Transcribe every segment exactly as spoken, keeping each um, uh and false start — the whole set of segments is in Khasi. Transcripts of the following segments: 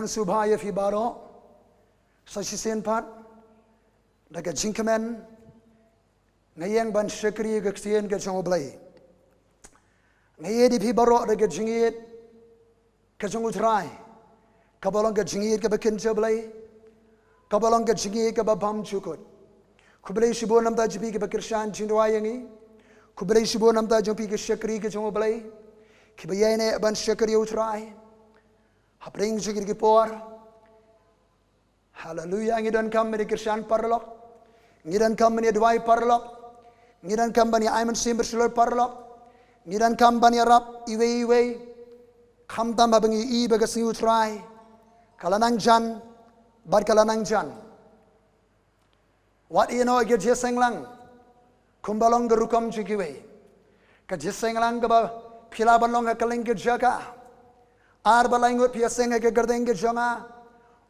Sngewbha ïa phi baroh. Sa shisien pat, da ka jingkmen, nga ïeng ban shakri ïa ka ktien ka jong U Blei. Nga ïeit ïa phi baroh da ka jingïeit ka jong U Trai, kaba long ka jingïeit kaba kynja Blei, kaba long ka jingïeit kaba bymjukut. Khublei shibun namar jong phi kiba kyrshan jingduwai ïa ngi. Khublei shibun namar jong phi ki shakri ka jong U Blei, kiba ïaineh ban shakri ïa U Trai hapdeng jong kine ki por. Haleluya, ngi donkam ban ïa kyrshan paralok. Ngi donkam ban ïa duwai paralok. Ngi donkam ban ïa ai mynsiem bashlur paralok. Ngi donkam ban ïarap iwei iwei. Khamtam haba ngi i ba ka sngi U Trai ka la nang jan, bad ka la nang jan. Wat ïehnoh ïa ka jingseng lang kumba long ka rukom jong kiwei. Ka jingseng lang kaba phi lah ban long ha kylleng ka jaka. Ar ba lai ngut phi ïaseng ha ka kyrteng ka jong nga,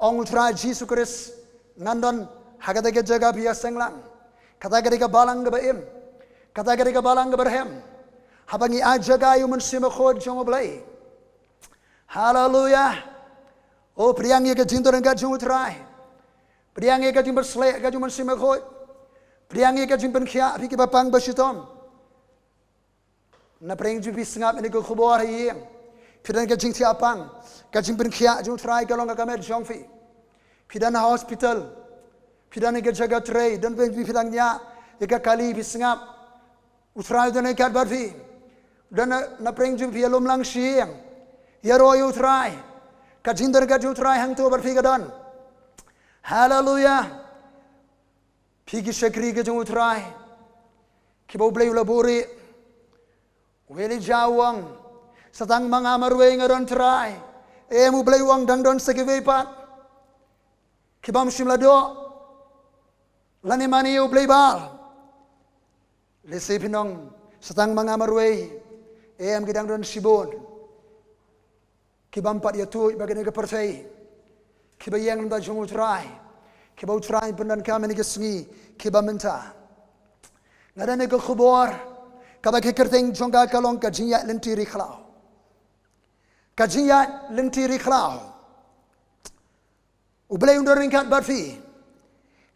ong U Trai Jisu Khrist, ngan don ha kata ka jaka phi ïaseng lang. Kata ka dei ka balang kaba im. Kata ka dei ka balang kaba rhem. Haba ngi ai jaka ïa U Mynsiem Bakhuid jong U Blei. Haleluya. O, pdiang ïa ka jingdon ryngkat jong U Trai. Pdiang ïa ka jingpynsleh ka jong U Mynsiem Bakhuid. Pdiang ïa ka jingpynkhiah, phi kiba pang ba shitom. Napdeng jong phi sngap ïa kane ka khubor ha ïing, phi don ka jingthiah pang. Ka jingpynkhiah jong U Trai ka long ha ka met jong phi. Phi don ha hospital, phi don ha ka jaka trei, don phi, phi dang ñiah ïa ka kali, phi sngap. U Trai u don ryngkat bad phi. Don na, napdeng jong phi, ïalum lang sha ïing, ïaroh ïa U Trai. Ka jingdon ryngkat jong U Trai hangto bad phi ka don. Haleluya. Phi ki shakri ka jong U Trai, kiba U Blei u la buhrieh. U Elijah u ong, sa tang ma nga marwei nga don Trai. Em, U Blei u ong, dang don sa kiwei pat kibym shym la doh lane mane ïa u blei Baal. Lehse phin ong, sa tang ma nga marwei, em, ki dang don shibun kibym pat ïathuh ba kane ka pyrthei, kiba ïeng na ka bynta jong U Trai, kiba U Trai u pyndonkam ha kine ki sngi kiba mynta. Nga don ïa ka khubor kaba ka kyrteng jong ka ka long ka jingïaid lynti ri khlaw. Ka jingïaid lynti ri khlaw. U Blei un don ryngkat bad phi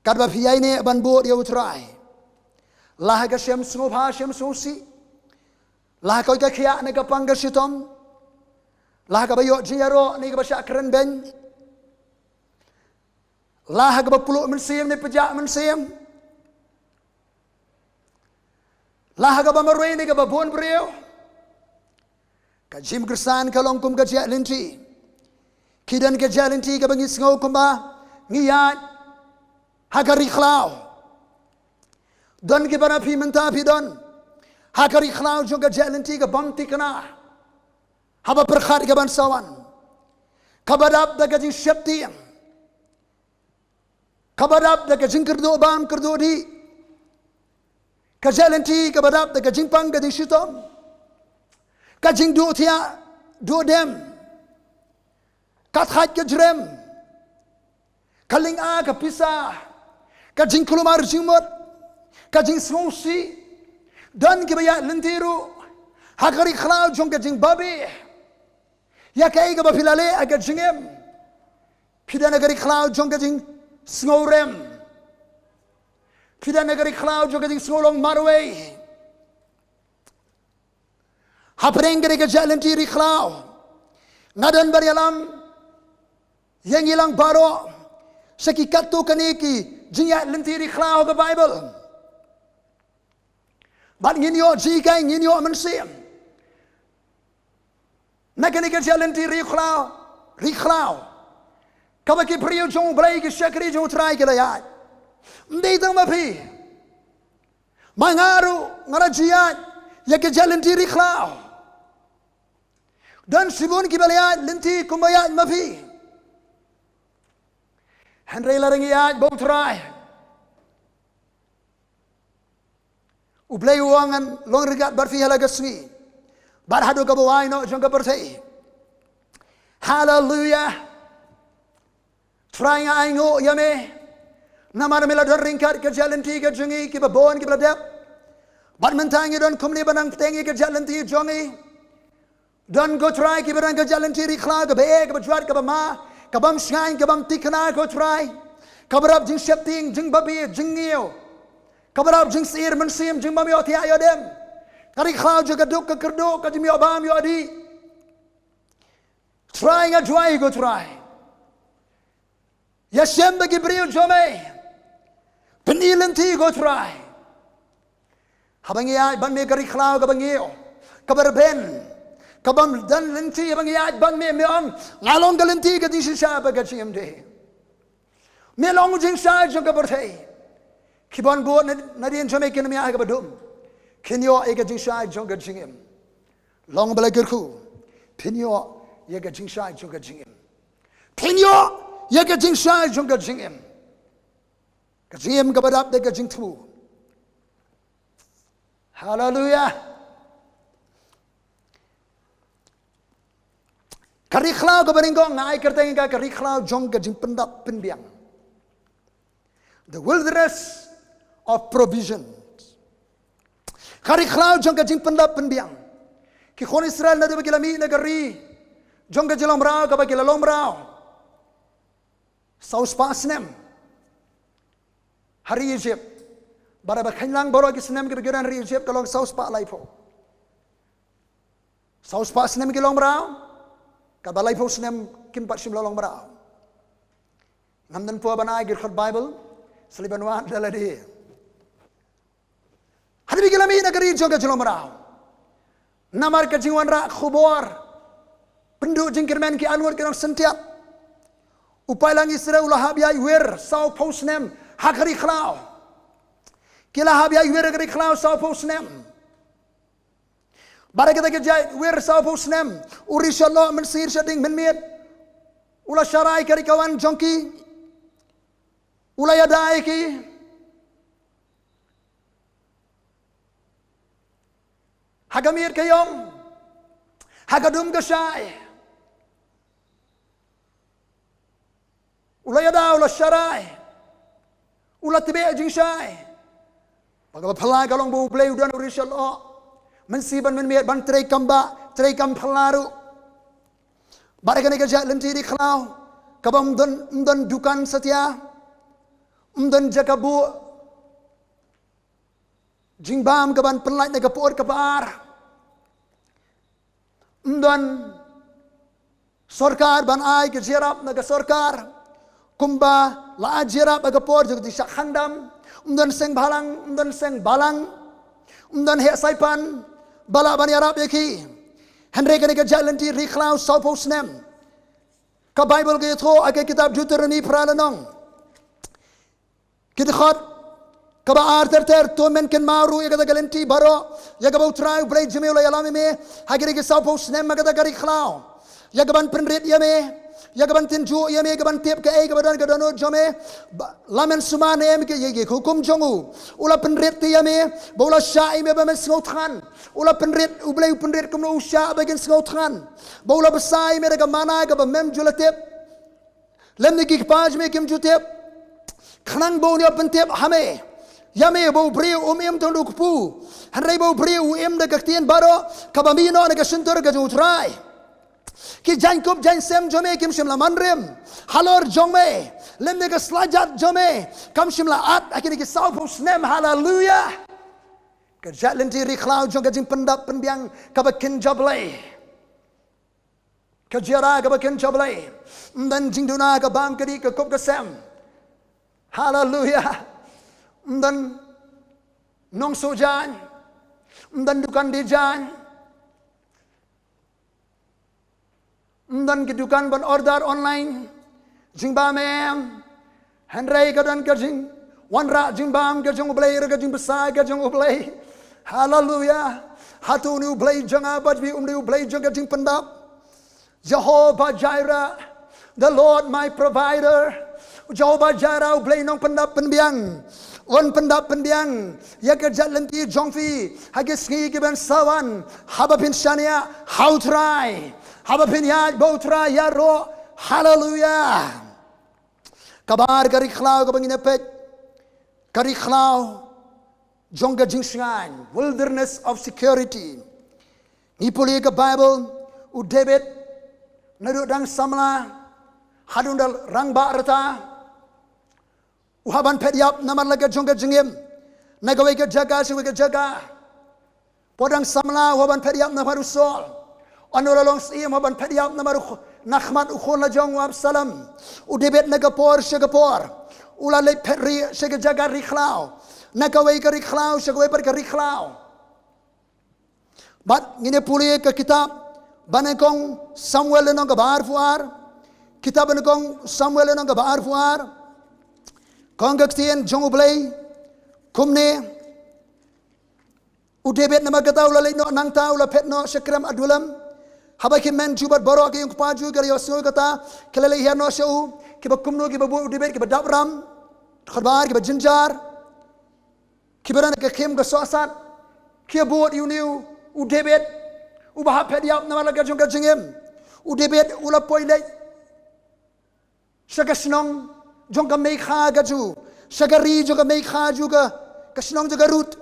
katba phi ïaineh ban bud ïa U Trai. La ha ka shem sngewbha shem sngewsih, la ha ka koit ka khiah ne ka pang ka shitom, la ha kaba ïoh jingïaroh ne kaba shah kren beiñ, la ha kaba pluh mynsiem ne pjah mynsiem, la ha kaba marwei ne kaba bun briew. Ka jingpynkhreh ka long kum ka jingïaid lynti. Ki don ka jingïaid lynti kaba ngi sngew kumba ngi ïaid ha ka ri khlaw. Don kiba na phi mynta phi don ha ka ri khlaw jong ka jingïaid lynti kabym thikna haba pyrkhat ïa ka ban sa wan, kaba dap da ka jingsheptieng, kaba dap da ka jingkyrduh bam kyrduh dih. Ka jingïaid lynti kaba dap da ka jingpang ka jingshitom, ka jingduh thiah duh dem, ka thait ka jrem, ka lynga ka pisa, ka jingkulmar jingmut, ka jingsngewsih. Don kiba ïaid lynti ruh ha ka ri khlaw jong ka jingbabe ïa kaei kaba phi la leh ha ka jingim. Phi don ha ka ri khlaw jong ka jingsngewrem. Phi don ha ka ri khlaw jong ka jingsngewlong marwei. Hapdeng kane ka jingïaid lynti ri khlaw, nga don ban ïalam ïa ngi lang baroh sha ki katto katne ki jingïaid lynti ri khlaw ha ka Baibl. Bad ngin ïoh jinghikai, ngin ïoh mynsiem na kane ka jingïaid lynti ri khlaw, ri khlaw, kaba ki briew jong U Blei, ki shakri jong U Trai ki la ïaid. Ym dei tang ma phi, ma nga ruh nga la ju ïaid ïa ka jingïaid lynti ri khlaw. Don shibun kiba la ïaid lynti kumba ïaid ma phi. Hynrei lada ngi ïaid bad U Trai, U Blei u ong ngan long ryngkat bad phi ha la ka sngi bad haduh kaba wai noh jong ka pyrthei. Haleluya. Trai, nga ainguh ïa me namar me la don ryngkat ka jingïaid lynti ka jong ngi kiba bun kiba la dep. Bad mynta ngi don kumne ban nang bteng ïa ka jingïaid lynti jong ngi. Don, ko Trai, kiba don ka jingïaid lynti ri khlaw kaba eh, kaba jwat, kaba ma, Ka bym shngaiñ, ka bym thikna ko Trai. Ka bym rap jingsheptieng, jingbabe, jingngiew. Ka bym rap jingsyier mynsiem, jingbym ïohthiah ïohdem. Ka ri khlaw jong ka duk ka kyrduh, ka jingïoh bam ïoh dih. Trai nga duwai ko Trai. Ïashem bad ki briew jong me. Pyni lynti ko Trai. Haba ngi ïaid bad me ka ri khlaw kaba ngiew, kaba rben, ka bym don lynti, haba ngi ïaid bad me, me ong nga long ka lynti, ka jingshisha bad ka jingim de. Me long u jingshai jong ka pyrthei. Ki bun bun na, nadien jong me kin ym ïaid ha kaba dum. Kin ïoh ïa ka jingshai jong ka jingim. Long ba la kyrkhu. Phin ïoh ïa ka jingshai jong ka jingim. Phin ïoh ïa ka jingshai jong ka jingim. Ka jingim kaba dap da ka jingthmu. Haleluya. Ka ri khlaw kaba nyngkong nga ai kyrteng ïa ka, ka ri khlaw jong ka jingpyndap pynbiang. The wilderness of provision. Ka ri khlaw jong ka jingpyndap pynbiang. Ki khun Israel naduh ba ki la mih na ka ri jong ka jinglong mraw kaba ki la long mraw. Saw spah snem ha ri Egypt. Bad ba kheiñ lang baroh ki snem kiba ki don ha ri Egypt ka long saw spah laiphew. Saw spah snem ki long mraw, kaba laiphew snem kim pat shym la long mraw. Ngam don por ban ai ki dkhot Baibl, sngewbha ban wad da lade. Hadien ba ki la mih na ka ri jong ka jinglong mraw, namar ka jingwanrah khubor, pynduh jingkyrmen, ki anmut ki nongsyntiat. U paidlang Israel u la hap ïaid wir sawphew snem ha ka ri khlaw. Ki la hap ïaid wir ha ka ri khlaw sawphew snem. Bad ha kata ka jait wir sawphew snem, u riewshah lyoh mynsiem, shading mynmiet u la sharai ka ri ka wan jong ki. U la ïada ïa ki ha ka miet ka ïong, ha ka dum ka shai. U la ïada, u la sharai, u la tbeh jingshai. Ba kaba phylla ka long ba U Blei u don ha u riewshah lyoh mynsiem ban mynmiet, ban trei kam bah, trei kam phylla ruh. Bad ha kane ka jait lynti ri khlaw kaba ym don, ym don dukan satia, ym don jaka buh jingbam kaban pynlait na ka por kaba ar. Ym don sorkar ban ai ka jingïarap na ka sorkar kumba la ai jingïarap ha ka por jong ka jingshah khang dam. Ym don seng bhalang, ym don seng balang, ym don heh saipan ba lah ban ïarap ïa ki. Hynrei kane ka jait lynti ri khlaw sawphew snem, ka Baibl ka ïathuh ha ka kitab Deuteronomi phra lynnong, ki dkhot kaba ar ter ter: To men kynmaw ruh ïa kata ka lynti baroh ïa kaba U Trai U Blei jong me u la ïalam ïa me ha kine ki sawphew snem ha kata ka ri khlaw, ïa kaban pynrit ïa me, ïa kaban tynjuh ïa me, ïa kaban tip kaei kaba don ka dohnud jong me. Ba la men sumar ne em ïa ki hukum jong u? U la pynrit ïa me, ba u la shah ïa me ba men sngewthngan. U la pynrit, U Blei u pynrit kumno u shah ba kin sngewthngan. Ba u la bsa ïa me da ka manna kaba mem ju la tip, lymne ki kpa jong me kim ju tip, khnang ba un ïoh pyntip ha me, ïa me, ba u briew um im tang da u kpu, hynrei ba u briew u im da ka ktien baroh kaba mih noh na ka shyntur ka jong U Trai. Ki jaiñkup jaiñsem jong me kim shym la man rim halor jong me, lymne ka slajat jong me kam shym la at ha kine ki sawphew snem. Haleluya. Ka jait lynti ri khlaw jong ka jingpyndap pynbiang kaba kynja Blei. Ka jia kaba kynja Blei. Ym don jingduna ka bam ka dih, ka kup ka sem. Haleluya. Ym don nongsuh jaiñ. Ym don dukan die jaiñ. Ym don ki dukan ban order online jingbam em. Hynrei ka don ka jingwanrah jingbam ka jong U Blei, ka jingbsa ka jong U Blei. Haleluya. Hato une U Blei jong nga bad phi um dei U Blei jong ka jingpyndap? Jehovah Jireh, the Lord my provider. Jehovah Jireh, U Blei nongpyndap pynbiang, un pyndap pynbiang ïa ka jait lynti jong phi ha ki sngi kiban sa wan, haba phin shaniah ha U Trai, haba phin ïaid bad U Trai ïaroh. Haleluya. Kaba ar, ka ri khlaw kaba ngin ïa peit, ka ri khlaw jong ka jingshngaiñ, wilderness of security. Ngi pule ka Baibl, u David naduh dang samla Haduh ynda u rangbah rta u hap ban phet ïap namar la ka jong ka jingim, na kawei ka jaka sha kawei ka jaka. Por dang samla u hap ban phet ïap namar u Saul. Ynda u la long syiem u hap ban phet ïap namar u kh-, na khmat u khun la jong u Absalom. U David na ka por sha ka por u la leit phet rieh sha ka jaka ri khlaw, na kawei ka ri khlaw sha kawei pat ka ri khlaw. Bad ngin ïa pule ka kitab ba nyngkong Samuel lynnong kaba arphew ar. Kitab ba nyngkong Samuel lynnong kaba arphew ar. Ka ong ka ktien jong U Blei kumne: U David namar kata u la leit noh nangta, u la phet noh sha krem Adullam. Haba ki hynmen jong u bad baroh ki ïing u kpa jong u ki la ïohsngew ïa kata, ki la leit hiar noh sha u. Kiba kumno? Kiba bud u David kiba dap ram, khadbar kiba jynjar, kiba don ka khim ka sohsat. Ki ïa bud ïa une u David uba hap phet ïap namar la ka jong ka jingim. U David u la poi leit sha ka shnong jong ka meikha ka jong u, sha ka ri jong ka meikha jong u, ka, ka shnong jong ka Ruth.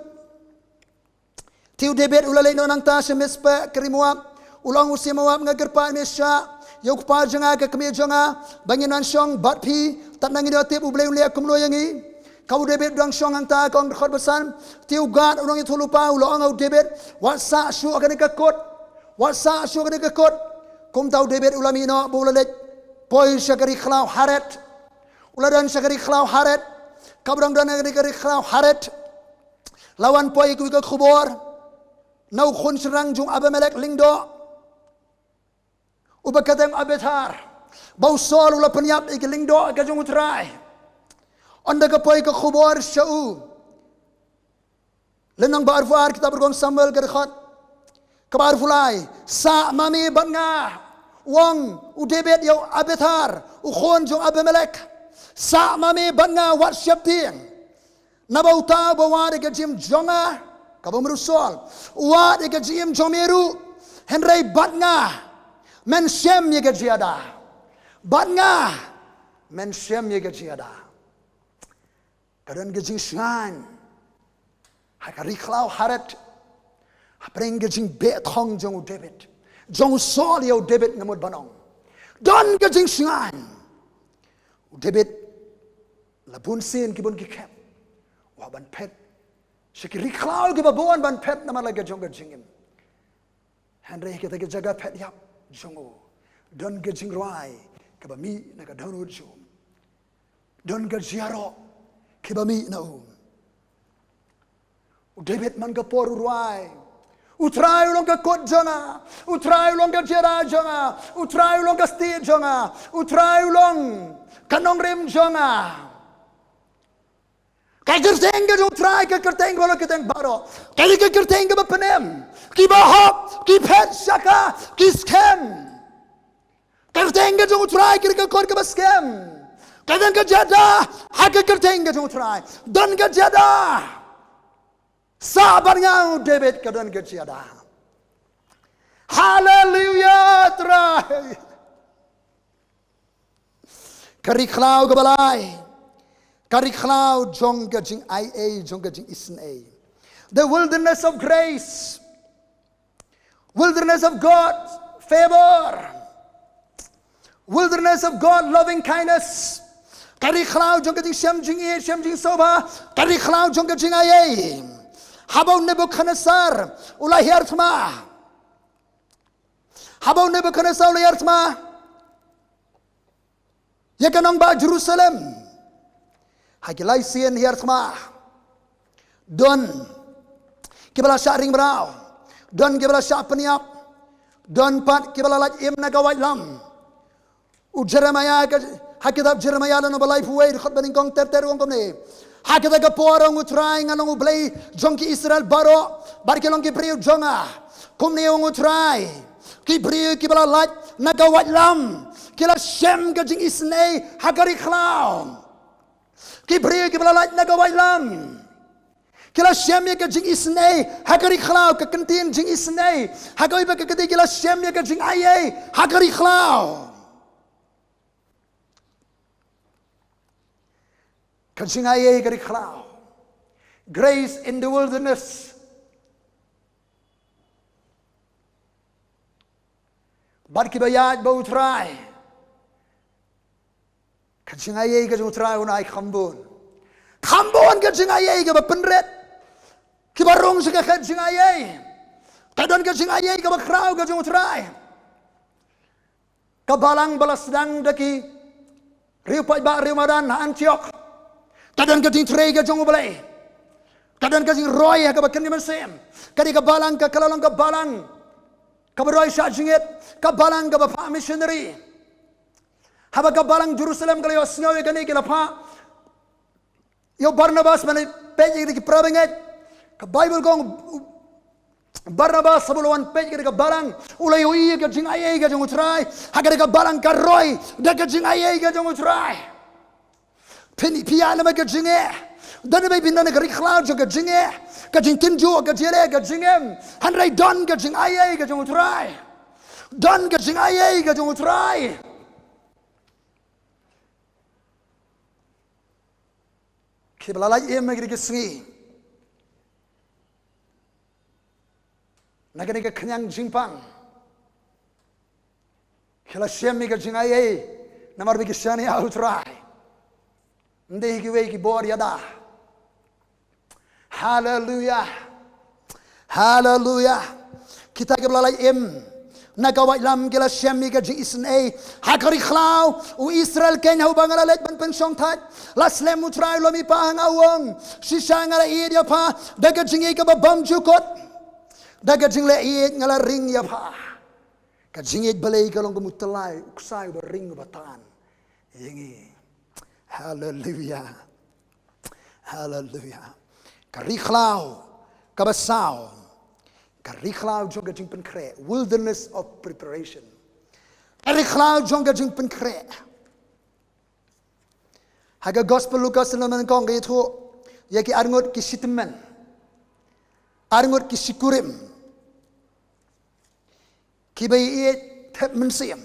Te u David u la leit noh nangta sha Mizpeh ka ri Moab. U la ong: U siem Moab, nga kyrpad, me shah ïa u kpa jong nga, ka kmie jong nga, ba ngin wan shong bad phi. Tad na ngin ïoh tip U Blei un leh kumno ïa ngi. Ka u David u dang shong hangta, ka ong dkhot ba san. Te u Gad u nongïathuhlypa u la ong ha u David: Wat sah shuh ha kane ka kut. Wat sah shuh ha kane ka kut. Kumta u David u la mih noh bad u la leit poi sha ka ri khlaw Harod. U la don sha ka ri khlaw Harod. Kaba dang don ha ka ri khlaw Harod, la wan poi kawei ka khubor na u khun shynrang jong u Abimelek lyngdoh, uba kyrteng Abiathar, ba u Saul u la pynïap ïa ki lyngdoh ka jong U Trai. Ynda ka poi ka khubor sha u. Lynnong ba arphew ar kitab ba nyngkong Samuel ka dkhot kaba arphew lai. Sah ma me bad nga, u ong u David ïa u Abiathar, u khun jong u Abimelek. Sah ma me bad nga, wat sheptieng. Naba uta uba wad ïa ka jingim jong nga, kaba mut u Saul, u wad ïa ka jingim jong me ruh. Hynrei bad nga, men shem ïa ka jingïada. Bad nga, men shem ïa ka jingïada. Ka don ka jingshngaiñ ha ka ri khlaw Harod, hapdeng ka jingbeh thong jong u David, jong u Saul ïa u David, nga mut ban ong. Don ka jingshngaiñ. U David, la bun sien ki bun ki khep u hap ban phet sha ki ri khlaw kiba bun ban phet namar la ka jong ka jingim. Hynrei ha kita ki jaka phet ïap jong u, don ka jingrwai kaba mih na ka dohnud jong u. Don ka jingïaroh kaba mih na u. U David man ka por u rwai: U Trai u long ka kut jong nga, U Trai u long ka jingïada jong nga, U Trai u long ka stieh jong nga, U Trai u long ka nongrim jong nga. Ka kyrteng ka jong U Trai, ka kyrteng kaba long kyrteng baroh. Ka dei ka kyrteng kaba pynim. Kiba hok ki phet sha ka, ki skhem. Ka kyrteng ka jong U Trai ka dei ka kut kaba skhem. Ka don ka jingïada ha ka kyrteng ka jong U Trai. Don ka jingïada. Sah bad nga, u David, ka don ka jingïada. Haleluya, Trai. Ka ri khlaw kaba lai, ka ri khlaw jong ka jingaiei, jong ka jingisynei. The wilderness of grace. Wilderness of God favor. Wilderness of God loving kindness. Ka ri khlaw jong ka jingshem jingïeit, shem jingsngewbha. Ka ri khlaw jong ka jingaiei. Haba u Nebukhadnesar u la hiar thma. Haba u Nebukhadnesar u la hiar thma ïa ka nongbah Jerusalem ha ki lai sien hiar thma, don kiba la shah ring mraw, don kiba la shah pynïap, don pat kiba la lait im na ka waitlam. U Jeremiah ha ka, ha kitab Jeremiah lynnong ba laiphew wei, dkhot ba nyngkong ter ter u ong kumne: Ha kata ka por, ong U Trai, ngan long U Blei jong ki Israel baroh, bad kin long ki briew jong nga. Kumne ong U Trai: Ki briew kiba la lait na ka waitlam ki la shem ka jingisynei ha ka ri khlaw. Ki briew kiba la lait na ka waitlam ki la shem ïa ka jingisynei ha ka ri khlaw, ka kyntien jingisynei ha kawei pat ka kyntien ki la shem ïa ka jingaiei ha ka ri khlaw. Ka jingaiei ka ri khlaw. Grace in the wilderness. Bad kiba ïaid bad U Trai Ka jingaiei ka jong U Trai un ai khambun. Khambun ka jingaiei kaba pynrit. Kiba rung sha ka khet jingaiei. Ka don ka jingaiei kaba khraw ka jong U Trai. Ka balang ba la sdang da ki riewpaidbah riewmadan ha Antiok. Ka don ka jingtrei ka jong U Blei. Ka don ka jingroi ha kaba kren ka mynsiem. Ka dei ka balang ka, ka la long ka balang kaba roi shah jingit, ka balang kaba phah missionary. Haba ka balang Jerusalem ka la ïohsngew ïa kane, ki la phah ïa u Barnabas ban peit ïa ki para bangeit. Ka Baibl ka ong u Barnabas haba u la wan peit ïa ka balang, u la ïohi ïa ka jingaiei ka jong U Trai. Ha kane ka balang ka roi da ka jingaiei ka jong U Trai. Phin ïa lem ka jingeh. Don ba phin don ka ri khlaw jong ka jingeh, ka jingtynjuh, ka jingeh, ka jingim. Hynrei don ka jingaiei ka jong U Trai. Don ka jingaiei ka jong U Trai. Kiba la lait im ha kine ki sngi na kane ka khñiang jingpang, ki la shem ïa ka jingaiei namar ba ki shaniah ha U Trai. Ym dei kiwei ki bor ïada. Haleluya. Haleluya. Kita kiba la lait im na ka waitlam ki la shem ïa ka jingisynei ha ka ri khlaw. U Israel keiñ ha uba nga la leit ban pynshongthait, la slem U Trai u lum ïa pha, ha nga u ong, shisha nga la ïeit ïa pha da ka jingïeit kaba bymjukut. Da ka jingleh ïeit nga la ring ïa pha. Ka jingïeit Blei ka long kum u tyllai u ksai uba ring uba tan ïa ngi. Haleluya. Haleluya. Ka ri khlaw kaba saw. Ka ri khlaw jong ka jingpynkhreh, wilderness of preparation. Ka ri khlaw jong ka jingpynkhreh. Ha ka Gospel Lukas, ngi la nyngkong ka ïathuh ïa ki arngut ki shitymmen, arngut ki shikurim, kiba ïeit thep mynsiem.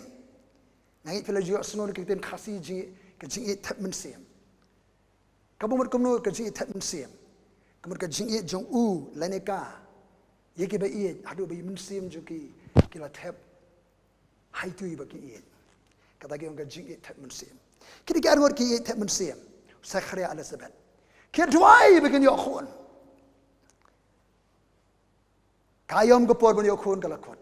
Nga ngeit phi la ju ïohsngew ïa ka ktien Khasi jing, ka jingïeit thep mynsiem. Kaba mut kumno ka jingïeit thep mynsiem? Ka mut ka jingïeit jong u lane ka ïa kiba ïeit haduh ba i mynsiem jong ki, ki la thep ha itu ba ki ïeit. Kata ki ong ka jingïeit thep mynsiem. Kine ki arngut ki ïeit thep mynsiem, Sekharia, Elisabet, ki duwai ba kin ïoh khun. Ka aïom ka por ban ïoh khun ka la kut.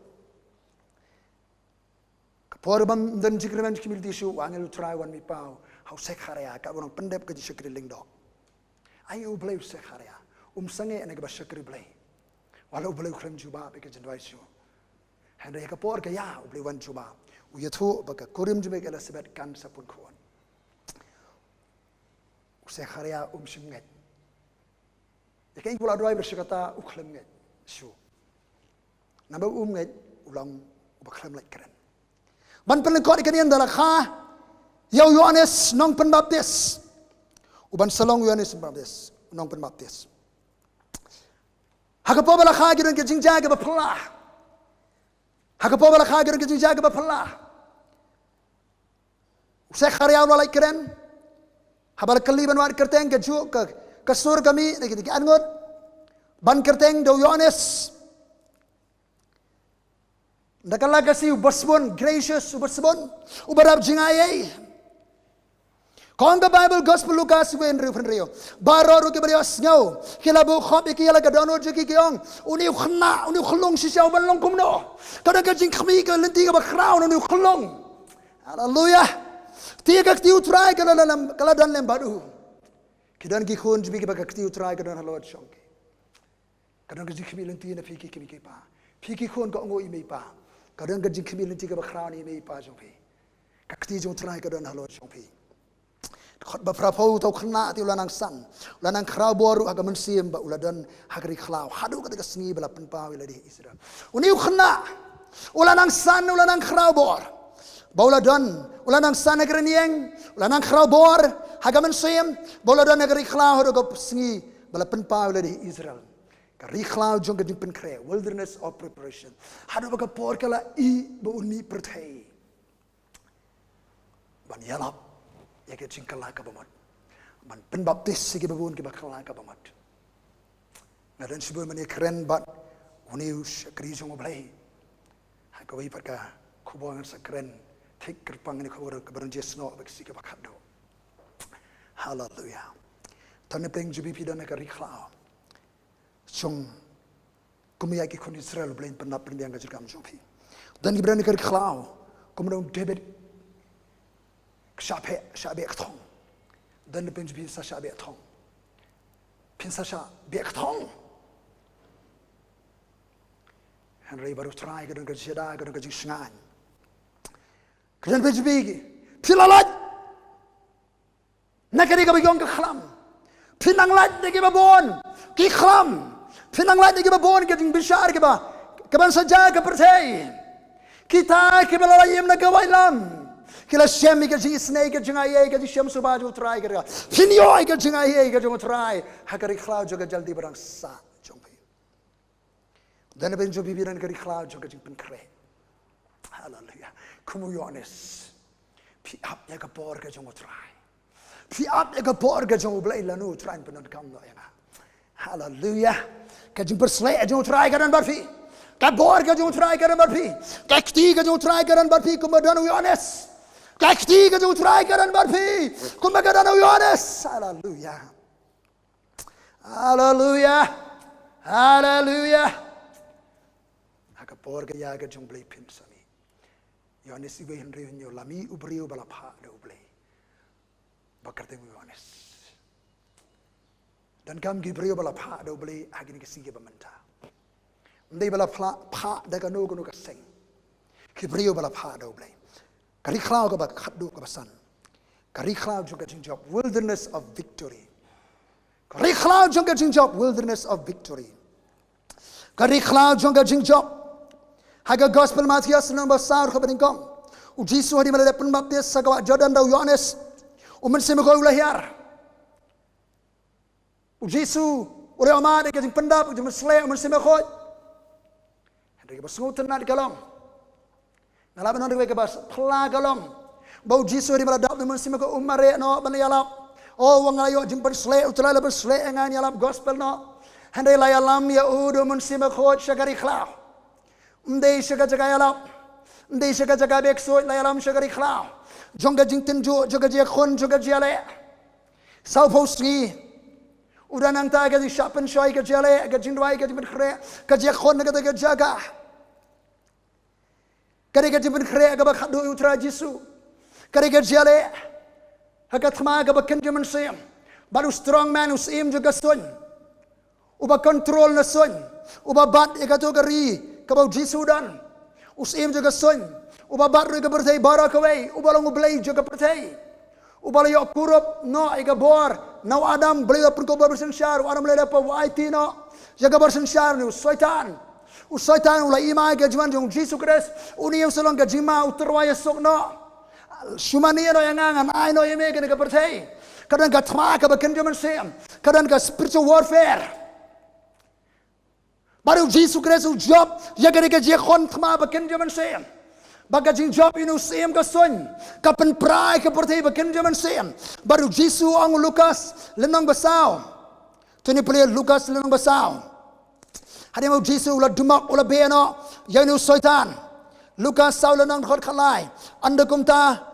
Ka por bym don jingkyrmen jingkmie lynti shuh, u angel U Trai u wan mih paw ha u Sekharia, ka ban ong pyndep ka jingshakri lyngdoh. Ai U Blei, u Sekharia um sangeh na kiba shakri Blei. Wat la U Blei u khlem jubab ïa ka jingduwai shuh. Hynrei ha ka por ka ïa U Blei wan jubab, u ïathuh ba ka kurim jong me ka Elisabet kan sa pun khun. U Sekharia um shym ngeit. Ïa kaei ba u la duwai ba sha kata u khlem ngeit shuh. Namar um ngeit u long uba khlem lait kren. Ban pynlyngkot ïa kane ynda la kha ïa u Ïoannis Nongpynbaptis. U ban sa long u Ïoannis Nongpynbaptis, Nongpynbaptis. Ha ka por ba la kha ki don ki jingjia kiba phylla. Ha ka por ba la kha ki don ki jingjia kiba phylla. U Sekharia u la lait kren. Haba la kylli ban wad kyrteng, kajuh ka, ka sur ka mih na ki, ki arngut ban kyrteng da u Ïoannis. Da ka la ka si uba sbun, gracious, uba sbun, uba dap jingaiei. Ka ong ka Baibl, Gospel Lukas wei hynriew, hynriew. Baroh ruh kiba la ïohsngew ki la buh khop ïa ki ïa la ka dohnud jong ki, ki ong, une u khynnah, une u khyllung shisha u ban long kumno? Ka don ka jingkhmih ka lynti kaba khraw na une u khyllung. Haleluya. Te ka kti U Trai ka la, la, ka la don lem bad u. Ki don ki khun jong phi kiba ka kti U Trai ka don halor jong ki. Ka don ka jingkhmih lynti na phi ki kmie ki kpa. Phi ki khun, ka ong u, i mei i pa, ka don ka jingkhmih lynti kaba khraw na i mei i pa jong phi. Ka kti jong U Trai ka don halor jong phi. Dkhot ba phra phew, uta u khynnah te u la nang san, u la nang khraw bor ruh ha ka mynsiem ba u la don ha ka ri khlaw haduh kata ka sngi ba la pynpaw ïa lade ha Israel. Une u khynnah u la nang san, u la nang khraw bor ba u la don, u la nang san ha ka rynïeng, u la nang khraw bor ha ka mynsiem ba u la don ha ka ri khlaw haduh ka sngi ba la pynpaw ïa lade ha Israel. Ka ri khlaw jong ka jingpynkhreh, wilderness of preparation. Haduh ba ka por ka la ih ba un mih pyrthei ban ïalap ïa ka jingkylla kaba mut, ban pynbaptis ïa kiba bun kiba kylla kaba mut. Nga don shibun ban ïakren bad une u shakri jong U Blei ha kawei pat ka khubor, ngan sa kren thik kyrpang ïa ka khubor kaba don jingsnoh bad ka sngi kaba khatduh. Haleluya. Don na pdeng jong phi, phi don ha ka ri khlaw jong, kum ïa ki khun Israel, U Blei un pyndap pynbiang ka jingdonkam jong phi. Don kiba don ha ka ri khlaw kum u nong David, shah beh, shah beh ka thong. Don na pdeng jong phi, sa shah beh ka thong. Phin sa shah beh ka thong. Hynrei bad U Trai ka don ka jingshada, ka don ka jingshngaiñ. Ka don na pdeng jong phi, phi la lait na kane kaba ïong ka khlam. Phi nang lait na kiba bun ki khlam. Phi nang lait na kiba bun ki jingbishar kiba, kiban sa jia ha ka pyrthei. Kita kiba la lait im na ka waitlam ki la shem ïa ka jingisynei, ka jingaiei, ka jingshem suba jong U Trai, ka. Phin ïoh ïa ka jingai, ka jong U Trai ha ka ri khlaw jong ka jingïaid bad ka sah jong phi. Don na pdeng jong phi, phi don ha ka ri khlaw jong ka jingpynkhreh. Haleluya. Kum u Ïoannis, phi ap ïa ka bor ka jong U Trai. Phi ap ïa ka bor ka jong U Blei, lano U Trai un pyndonkam noh ïa nga. Haleluya. Ka jingpynshlur jong U Trai ka don bad phi. Ka bor ka jong U Trai ka don bad phi. Ka kti ka jong U Trai ka don bad phi, kumba don u Ïoannis. Ka kti ka jong U Trai ka don bad phi, kumba ka don u Ïoannis. Haleluya. Haleluya. Haleluya. Ha ka por ka ïa ka jong U Blei phin sa mih. Ïoannis iwei hynriew hynñiew, la mih u briew ba la phah da U Blei. Ba kyrteng u Ïoannis. Donkam ki briew ba la phah da U Blei ha kine ki sngi kiba mynta. Ym dei ba la phah, phah da kano kano ka seng. Ki briew ba la phah da U Blei. Ka ri khlaw kaba khatduh kaba san. Ka ri khlaw jong ka jingjop, wilderness of victory. Ka ri khlaw jong ka jingjop, wilderness of victory. Ka ri khlaw jong ka jingjop. Ha ka Gospel Mathaios lynnong ba saw, dkhot ba nyngkong. U Jisu hadien ba la dep pynbaptis ha ka wah Jordan da u Ïoannis, u Mynsiem Bakhuid u la hiar. U Jisu u la ïoh mad ïa ka jingpyndap, ka jingpynshlur u Mynsiem Bakhuid. Hynrei kaba sngewtynnat ka long, nga la ban ong ruh, kaba phylla ka long ba u Jisu hadien ba la dap da u Mynsiem Bakhuid um mareh noh ban ïalap. O, u ong nga la ïoh jingpynshlur, U Trai la pynshlur ïa nga ban ïalap gospel noh. Hynrei la ïalam ïa u da u Mynsiem Bakhuid sha ka ri khlaw. Ym dei sha ka jaka ïalap. Ym dei sha ka jaka beh ksuid, la ïalam sha ka ri khlaw. Jong ka jingtynjuh, jong ka jingïakhun, jong ka jingïaleh. Sawphew sngi u dang nangta ha ka jingshah pynshoi, ka jingïaleh, ka jingduwai, ka jingpynkhreh, ka jingïakhun na kata ka jaka. Ka dei ka jingpynkhreh kaba khatduh ïa U Trai Jisu. Ka dei ka jingïaleh ha ka thma kaba kynja mynsiem. Bad u strong man, u syiem jong ka suiñ, uba control na suiñ, uba bat ïa kato ka ri kaba u Jisu u don. U syiem jong ka suiñ, uba bat ruh ïa ka pyrthei baroh kawei, uba long u blei jong ka pyrthei. Uba la ïoh kurup noh ïa ka bor na u Adam, ba la ïoh pynkup bor synshar, u Adam la ïoh pynwai noh ïa ka bor synshar, une u Soitan. U Soitan u la ïehnoh ïa ka jingwan jong u Jisu Khrist, une u sa long ka jingma, u tyrwa ïasuk noh. Shu mane noh ïa nga, ngan ai noh ïa me kane ka pyrthei. Ka don ka thma kaba kynja mynsiem, ka don ka spiritual warfare. Bad u Jisu Khrist u jop ïa kane ka jingïakhun thma ba kynja mynsiem. Bad ka jingjop ïa une u syiem ka suiñ ka pynpra ïa ka pyrthei ba kynja mynsiem. Bad u Jisu u ong, Lukas lynnong ba saw. To ngin pule Lukas lynnong ba saw. Hadien ba u Jisu u la dumok, u la beh noh ïa une u Soitan. Lukas saw lynnong, dkhot khatlai. Ynda kumta,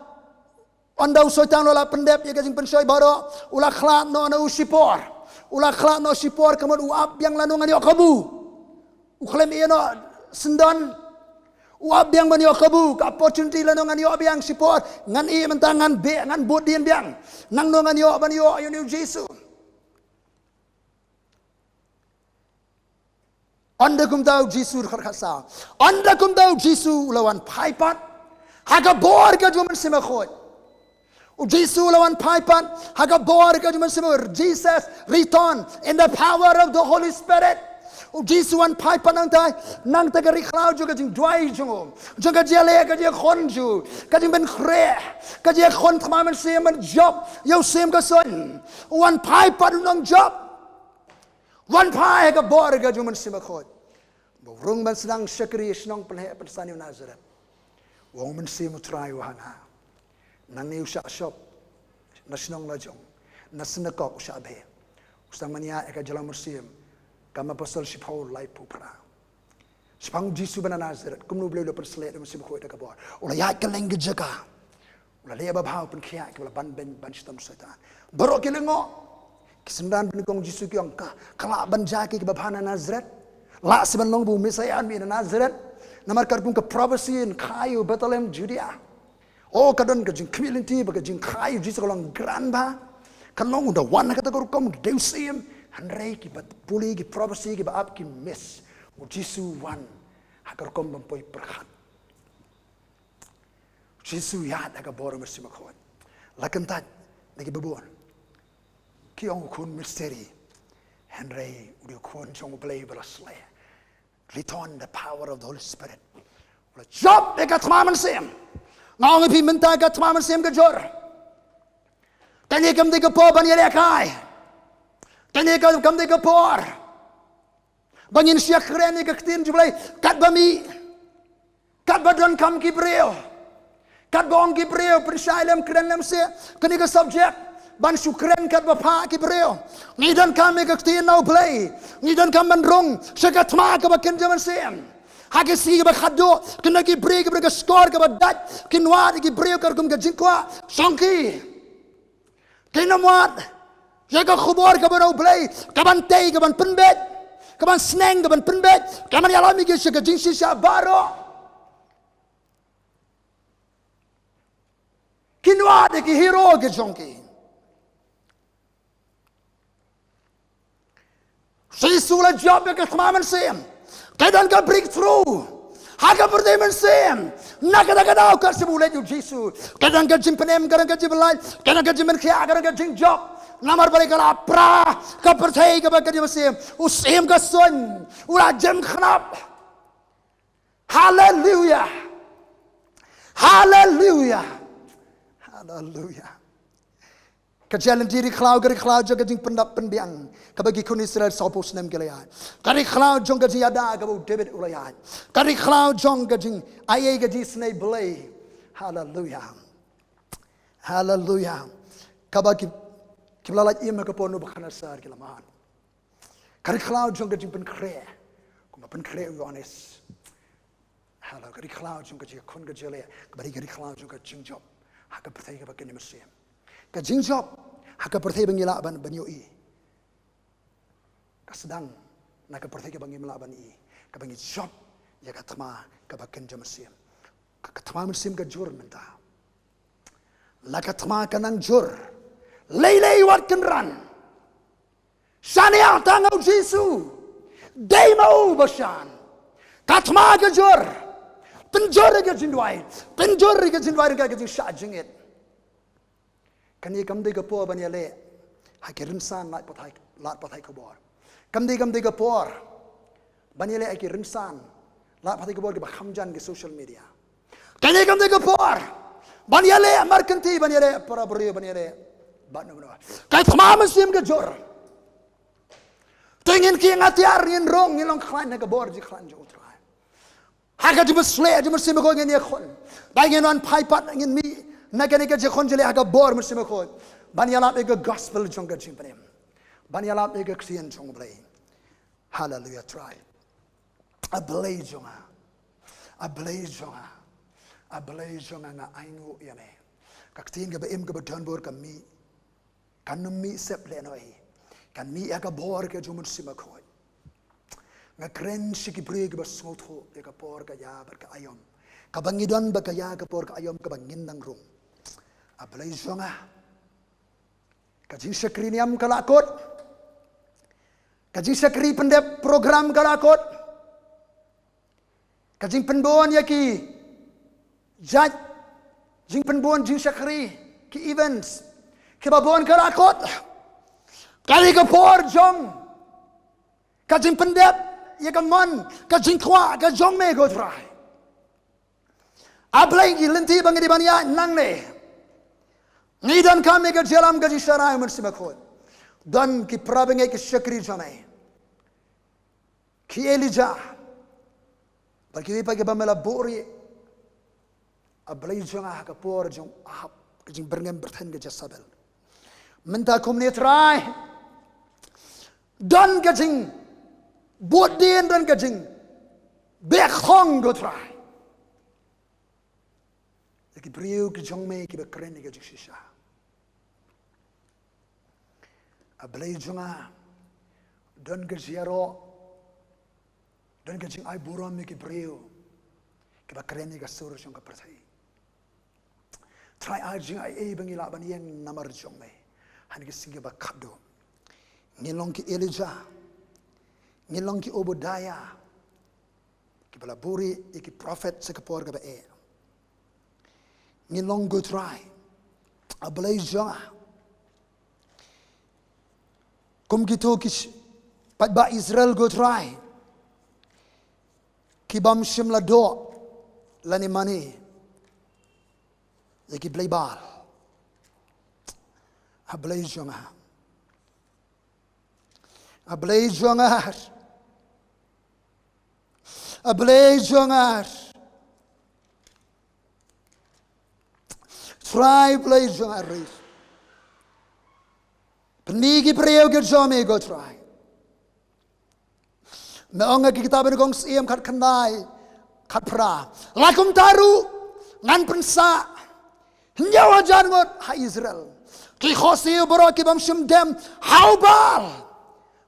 ynda u Soitan u la pyndep ïa ka jingpynshoi baroh, u la khlad noh na u shipor. U la khlad noh shipor, ka mut u ap biang, lano ngan ïoh kabu. U khlem ïeh noh syndon. U ap biang ban ïoh kabu, ka opportunity, lano ngan ïoh biang shipor. Ngan ïeh mynta, ngan beh, ngan bud dien biang. Nangno ngan ïoh ban ïoh ïa une u Jisu. Ynda kumta u Jisu, dkhot khatsaw. Ynda kumta u Jisu u la wan phai pat ha ka bor ka jong u Mynsiem Bakhuid. U Jisu u la wan phai pat ha ka bor ka jong u Mynsiem Bakhuid. Jesus return in the power of the Holy Spirit. U Jisu u wan phai pat nangta, nangta ka ri khlaw jong ka jingduwai jong u, jong ka jingïaleh, ka jingïakhun jong u, ka jingpynkhreh, ka jingïakhun thma mynsiem ban jop ïa u syiem ka suiñ. U wan phai pat u nongjop. Wan phai ha ka bor ka jong u Mynsiem Bakhuid. Ba u rung ban sdang shakri shnong pynheh pynsani u Nasaret. U ong u Mynsiem u Trai u ha nga. Nangne u shah shop na shnong lajong, na synagog u shah beh. U sdang ban ïaid ha ka jylla mynsiem, kam apostol shiphew laiphew phra. Shaphang u Jisu ba na Nasaret, kumno u Blei u la pynshlur da u Mynsiem Bakhuid da ka bor. U la ïaid kylleng ki jaka. U la leh babha u pynkhiah kiba la ban beiñ ban shitom Soitan. Baroh ki lyngngoh. Ki synran banyngkong Jisu ki ong ka, ka lah ban jia ki kiba bha na Nasareth? Lah seh ban long ba u Messaïah un mih na Nasareth? Namar katkum ka prophecy yn kha ïa u Bethlehem Judea. O, ka don ka jingkhmih lynti ba ka jingkha ïa u Jisu ka long kaba kren bha. Kan long u da wan ha kata ka rukom, dei u Syiem. Hynrei kiba pule ki prophecy kiba ap ki miss. U Jisu u wan ha ka rukom bym poi pyrkhat. U Jisu u ïaid ha ka bor u Mynsiem Bakhuid. La kyntait da kiba bun. Ki ong u khun misteri. Hynrei u dei u khun jong U Blei ba la sleh. Return the power of the Holy Spirit. U la jop ïa ka thma mynsiem. Nga ong ïa phi mynta ka thma mynsiem ka jur. Kane kam dei ka por ban ïalehkai. Kane ka kam dei ka por ba ngin shah kren ïa ka ktien jong U Blei katba mih, katba donkam ki briew. Katba ong ki briew, pynshai lem, kren lem seh, kane ka subject ban shu kren katba phah ki briew. Ngi donkam ïa ka ktien na U Blei. Ngi donkam ban rung sha ka thma kaba kynja mynsiem. Ha ki sngi kiba khatduh, kane ki briew kiba don ka shkor kaba dait, kin wad ïa ki briew katkum ka jingkwah jong ki. Kin ym wad ïa ka khubor kaba na U Blei, kaban tei, kaban pynbeit, kaban sneng, kaban pynbeit, kaban ïalam ïa ki sha ka jingshisha baroh. Kin wad ïa ki hero ki jong ki. Jisu u la jop ïa ka thma mynsiem. Ka don ka breakthrough ha ka pyrthei mynsiem. Na kata ka daw katba u leit ïa u Jisu, ka don ka jingpynim, ka don ka jingpyllait, ka don ka jingpynkhiah, ka don ka jingjop. Namar balei? Ka la pra ka pyrthei kaba kynja mynsiem. U Syiem ka suiñ u la jem khnap. Haleluia. Haleluia. Haleluia. Ka jia lynti ri khlaw, ka ri khlaw jong ka jingpyndap pynbiang kaba ki khun Israel sawphew snem ki la ïaid. Ka ri khlaw jong ka jingïada kaba u David u la ïaid. Ka ri khlaw jong ka jingaiei, ka jingisynei Blei. Haleluia. Haleluia. Kaba ki, kiba la lait im ha ka por u Nebukadnesar ki la mad. Ka ri khlaw jong ka jingpynkhreh, kumba pynkhreh u Ïoannis. Haleluia. Ka ri khlaw jong ka jingkhun ka jingleh, kaba dei ka ri khlaw jong ka jingjop ha ka pyrthei kaba kynja mynsiem. Ka jingjop ha ka pyrthei ba ngi lah ban, ban ïohi. Ka sdang na ka pyrthei kaba ngim lah ban i, kaba ngi jop ïa ka thma kaba kynja mynsiem. Ka, ka thma mynsiem ka jur mynta. La ka thma ka nang jur. Lei lei wat kynran. Shaniah tang ha u Jisu. Dei ma u ba shan. Ka thma ka jur. Pynjur ïa ka jingduwai. Pynjur ïa ka jingduwai, ïa ka jingshah jingit. Kane kam dei ka por ban ïaleh ha ki rynsan lad pathai, lad pathai khubor. Kam dei, kam dei ka por ban ïaleh ha ki rynsan lad pathai khubor kiba kham jan, ki social media. Kane kam dei ka por ban ïaleh markynti, ban ïaleh para briew, ban ïaleh bad no no. Ka thma mynsiem ka jur. Te ngin ki ngatiar, ngin rung, ngin long khlaiñ na ka bor jingkhlaiñ jong U Trai. Ha ka jingpynshlur jong U Mynsiem Bakhuid ngin ïakhun. Ba ngin wan phai pat, ngin mih na kane ka jingkhun jingïaleh ha ka bor U Mynsiem Bakhuid. Ban ïalap ïa ka gospel jong ka jingpynim. Ban ïalap ïa ka ktien jong U Blei. Haleluia, Trai. A Blei jong nga. A Blei jong nga. A Blei jong nga, nga ainguh ïa me. Ka ktien kaba im kaba don bor ka mih. Kan ym mih sep lehnoh hi. Kan mih ha ka bor ka jong U Mynsiem Bakhuid. Nga kren sha ki briew kiba sngewthuh ïa ka por ka ïa bad ka aïom. Kaba ngi don bad ka ïa ka por ka aïom kaba ngin nang rung. A Blei jong nga. Ka jingshakri niam ka la kut. Ka jingshakri pyndep program ka la kut. Ka jingpynbun ïa ki jait, jingpynbun jingshakri, ki events kiba bun ka la kut. Ka dei ka por jong ka jingpyndep ïa ka mon, ka jingkwah ka jong me, ko Trai. A Blei, ki lynti ba ngi dei ban ïaid nangne, ngi donkam ïa ka jingïalam, ka jingshakri U Mynsiem Bakhuid. Don ki para bangeit, ki shakri jong me, ki Elijah bad kiwei pat kiba me la buhrieh. A Blei jong nga, ha ka por jong Ahab, ka jingbyrngem byrthen ka Jezebel, mynta kumne, Trai, don ka jingbud dien, don ka jingbeh khong, ko Trai. Ïa Ki briew ki jong me kiba kren ïa ka jingshisha. A Blei jong nga, don ka jingïaroh, don ka jingai burom ïa ki briew kiba kren ïa ka sur jong ka pyrthei. Trai, ai jingaiei ba ngi lah ban ïeng namar jong me ha kine ki sngi kiba khatduh. Ngin long ki Elijah, ngin long ki Obadiah, kiba la buhrieh ïa ki prophet sha ka por kaba eh. Ngin long, ko Trai, A Blei jong nga, kum kito ki sh-, paidbah Israel, ko Trai, ki bym shym la doh lane mane ïa ki blei Baal. A Blei jong nga, A Blei jong nga, A Blei jong nga, Trai Blei jong nga, ris. Pynmih ki briew ki jong me, ko Trai. Me ong ha ki kitab Nyngkong Syiem khatkhyndai, khatphra: La kumta ruh ngan pynsah hynñiew hajar ngut ha Israel, ki khohsiew baroh ki bym shym dem ha u Baal,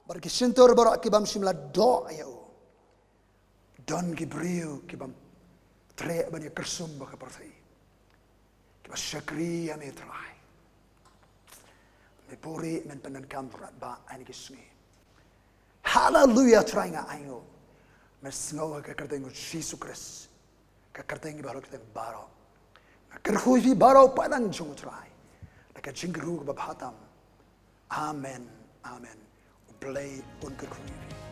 bad ki shyntur baroh ki bym shym la doh ïa u. Don ki briew ki bym treh ban ïa kyrsum bad ka pyrthei, kiba shakri ïa me, Trai. Me buhrieh, men pyndonkam, Trai, ha kine ki sngi. Haleluia, Trai, nga ainguh. Men sngew ha ka kyrteng u Jisu Khrist, ka kyrteng kaba halor kyrteng baroh. Nga kyrkhu ïa phi baroh paidlang jong u Trai da ka jingkyrkhu kaba bha tam. Amen. Amen. U Blei un kyrkhu ïa phi.